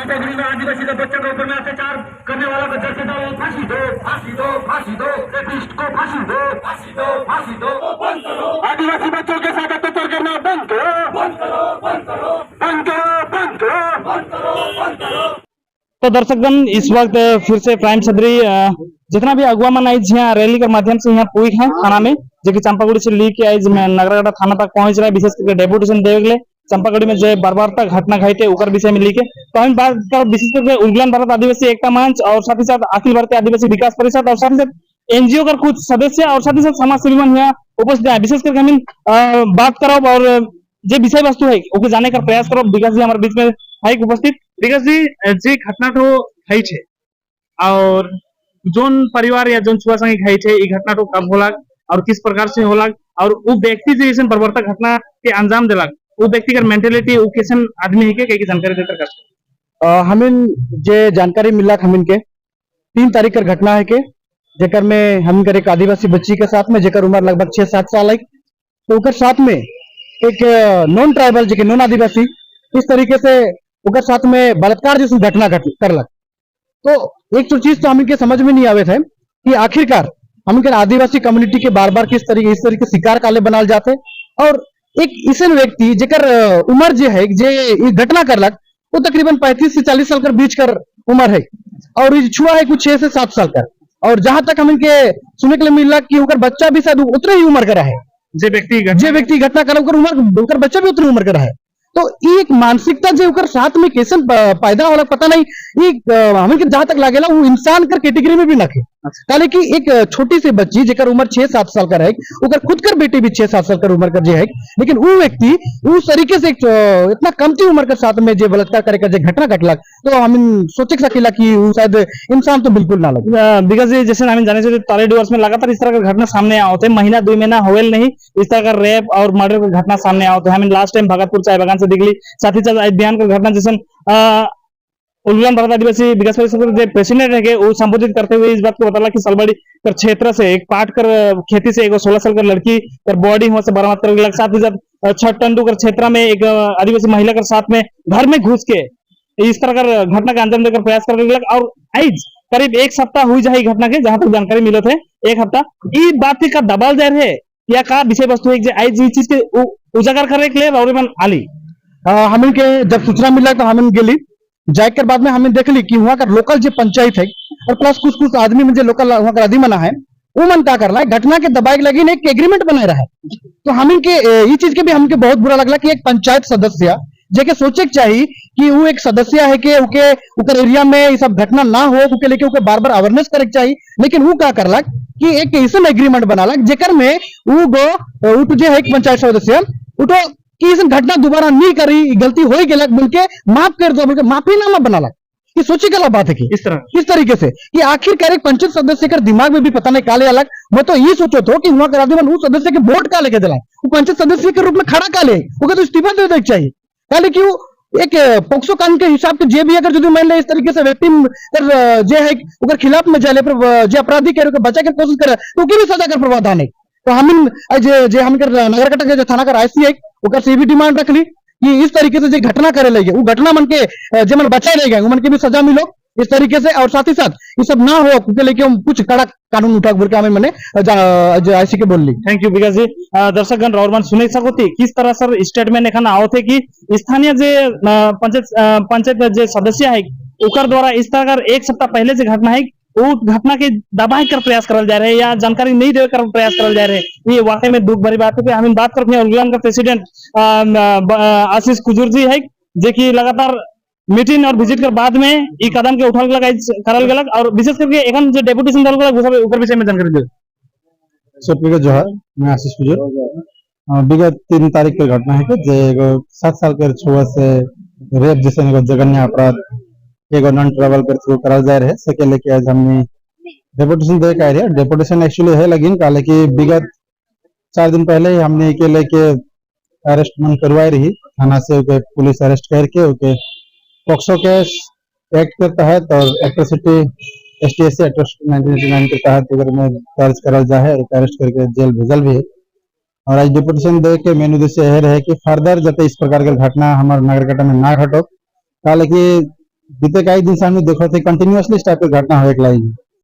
टिटागढ़ी में आदिवासी के बच्चों के ऊपर में अत्याचार करने वालों को जड़ से डालो, फांसी दो, फांसी दो, फांसी दो, रेपिस्ट को फांसी दो, फांसी दो, फांसी दो। आदिवासी बच्चों के साथ अत्याचार करना बंद करो, बंद करो, बंद करो, बंद करो, बंद करो, बंद करो, बंद करो। तो दर्शकगण, इस वक्त फिर से प्राइम सदरी जितना भी अगुआ मन आई यहाँ रैली के माध्यम से यहाँ पुई है थाना में, जो कि चंपागुड़ी से ली के आई नगरघाटा थाना तक पहुंच रहा है, विशेष करके डेपुटेशन देवे के लिए चंपागुड़ी में जो बर्बरता घटना घटे उकर विषय में लेके। तो हम बात कर विशेष करके उलगुलान भारत आदिवासी एकता मंच और साथ ही साथ अखिल भारतीय आदिवासी विकास परिषद और साथ ही साथ एनजीओ का कुछ सदस्य और साथ ही साथ समाज सेवी मन यहाँ उपस्थित है। विशेष करके हम बात करो और जो विषय वस्तु है ओके जाने का प्रयास करो। विकास जी हमारे बीच में है उपस्थित। विकास जी, जे घटना तो है छे और जोन परिवार या जोन छुआ संगे घाई छे, ई घटना तो कब होला और किस प्रकार से होला और वो व्यक्ति जे ऐसन बर्बरता घटना के अंजाम देलक, वो व्यक्ति का मेंटेलिटी, वो कैसन आदमी है के कई जानकारी देकर कर? हमिन जे जानकारी मिला हमिन के, 3 तारीख कर घटना है के जेकर में हम कर एक आदिवासी बच्ची के साथ में, जेकर उम्र लगभग 6-7 साल है, तो ओकर साथ में एक नॉन ट्राइबल, जेके नॉन आदिवासी, इस तरीके से ओकर साथ में बलात्कार जैसी घटना करलक। तो एक तो चीज तो हमिन के समझ में नहीं आवे थे कि आखिरकार हम के आदिवासी कम्युनिटी के बार बार किस तरीके, इस तरीके शिकार काले बनाल जाते और एक ऐसन व्यक्ति जेकर उम्र जे है, जे ई घटना करलक, वो तकरीबन 35 से 40 साल कर बीच कर उम्र है और ई छुआ है कुछ 6 से 7 साल का। और जहां तक हम इनके सुने के लिए मिला कि उनका बच्चा भी शायद उतरे ही उम्र का है। जे व्यक्ति घटना जे व्यक्ति घटना कर, ओकर उम्र, ओकर बच्चा भी उतनी उम्र का है। तो ई एक मानसिकता जे ओकर साथ में कैसे पैदा होला, पता नहीं। ई हमें के जहां तक लागेला, वो इंसान कर कैटेगरी में भी नखे, काले कि एक छोटी सी बच्ची जेकर उम्र 6-7 साल का रहे, ओकर खुद कर बेटी भी 6-7 साल कर उम्र का जे है, लेकिन वो व्यक्ति उस तरीके से एक इतना कमती उम्र के साथ में जे बलात्कार करे का जे घटना घटलक, तो हम सोचे सकीला कि वो शायद इंसान तो बिल्कुल ना लगे। Because ये जैसे हम जाने से तारे डुअर्स में लगातार इस तरह का घटना सामने आवते हैं। महीना 2 महीना होवेल नहीं, इस तरह का रेप और मर्डर का घटना सामने आवते हैं। हमें लास्ट टाइम भगतपुर चाय बागान से दिखली, साथ ही साथ आज बयान का घटना जैसे उलगुलान भारत आदिवासी विकास परिषद के जो प्रेसिडेंट है, वो संबोधित करते हुए इस बात को बताला कि सलबड़ी कर क्षेत्र से एक पाट कर खेती से एक 16 साल का लड़की कर बॉडी वहां से बरामद कर गया। साथ ही साथ छठ टंडू कर क्षेत्र में एक आदिवासी महिला के साथ में घर में घुस के इस तरह का घटना का अंजाम देकर प्रयास कर गया। और आज करीब एक सप्ताह हुई जाए घटना के, जहां तक जानकारी मिलत है एक हफ्ता। ई बात का दबाव जा रहे या का विषय वस्तु है जे आज ई चीज के उजागर करे के लिए और मन आली? हमिन के जब सूचना मिला तो हमिन गेली। जाए के बाद में हमें देखली कि वहाँ का लोकल जो पंचायत है और प्लस कुछ कुछ आदमी में जो लोकल वहाँ का आदमी मना है, वो मन का करला है, घटना के दबाए के लगी एक एग्रीमेंट बनाए रहा है। तो हमिन के ये चीज के भी हमके बहुत बुरा लगला कि एक पंचायत सदस्य जेके सोचे के चाहिए कि वो एक सदस्य है कि उके उकर एरिया में ये सब घटना ना हो, उके लेके उके बार बार अवेयरनेस करे के चाहिए, लेकिन वो का करलक कि एक ऐसा एग्रीमेंट बनालक जेकर में वो गो वो तो जे है एक पंचायत सदस्य, वो तो कि इस घटना दोबारा नहीं करी, गलती हो ही गेलक बोल के माफ कर दो बोल के माफीनामा बनालक। ये सोचे के बात है कि इस तरह इस तरीके से कि आखिरकार एक पंचायत सदस्य के दिमाग में भी पता नहीं काले अलग। मैं तो ये सोचो तो कि वहां कर आदमी उस सदस्य के वोट का लेके दिलाए, वो पंचायत सदस्य के रूप में खड़ा का ले, वो तो इस्तीफा दे दे चाहिए। काले कि वो एक पोक्सो कानून के हिसाब से जे भी अगर यदि मान ले इस तरीके से व्यक्ति जे है ओकर खिलाफ में जाले पर जे अपराधी के बचा के कोशिश करे तो ओके भी सजा कर प्रावधान है। तो हम जे जे हम नगरकटा के जो थाना का आईसी है, ओकर से भी डिमांड रख ली कि इस तरीके से जो घटना करे लगे, वो घटना मन के जे मन बचाए रह गए, मन के भी सजा मिलो इस तरीके से और साथ ही साथ ये सब ना हो के लेके हम कुछ कड़ा कानून उठा बोल के हमें मैंने आईसी के बोल ली। Thank you विकास जी। दर्शकगण, रौरमान सुने सकती किस तरह सर स्टेटमेंट एखन आवत है कि स्थानीय जे पंचायत पंचायत जे सदस्य है, ओकर द्वारा इस तरह का एक सप्ताह पहले से घटना है, वो घटना के दबाए कर प्रयास करल जा रहे हैं या जानकारी नहीं देवे कर प्रयास करल जा रहे हैं। ये वाकई में दुख भरी बात है कि हम बात करते हैं उलगुलान का प्रेसिडेंट आशीष कुजूर जी है, जे कि लगातार मीटिंग और विजिट कर बाद में ई कदम के उठाल गेलक, करल गेलक और विशेष करके एखन जे डेपुटेशन दल गेलक, ऊपर विषय में जानकारी दे। सुप्रिया जोहार, मैं आशीष कुजूर। विगत 3 तारीख के घटना है कि जे एगो 7 साल के छुआ से रेप जैसे एगो जघन्य अपराध एगो नॉन ट्राइबल के थ्रू करल जाए रहे, से के लेके आज हमने डेपुटेशन दे के आए रहे। डेपुटेशन एक्चुअली है लेकिन काले कि विगत 4 दिन पहले ही हमने के लेके अरेस्ट मन करवाई रही थाना से। ओके पुलिस अरेस्ट करके ओके पॉक्सो केस एक्ट के तहत और एट्रोसिटी एसटी एससी एट्रोसिटी 1989 के तहत अगर में दर्ज करल जाए और अरेस्ट करके जेल भेजल भी है। और आज डिपुटेशन दे के मेन उद्देश्य यह रहे कि फर्दर जते इस प्रकार के घटना हमारे नगरकटा में ना घटो, काले कि बीते कई दिन से हमने देखो थे, कंटिन्यूअसली इस टाइप के घटना होए के लागी।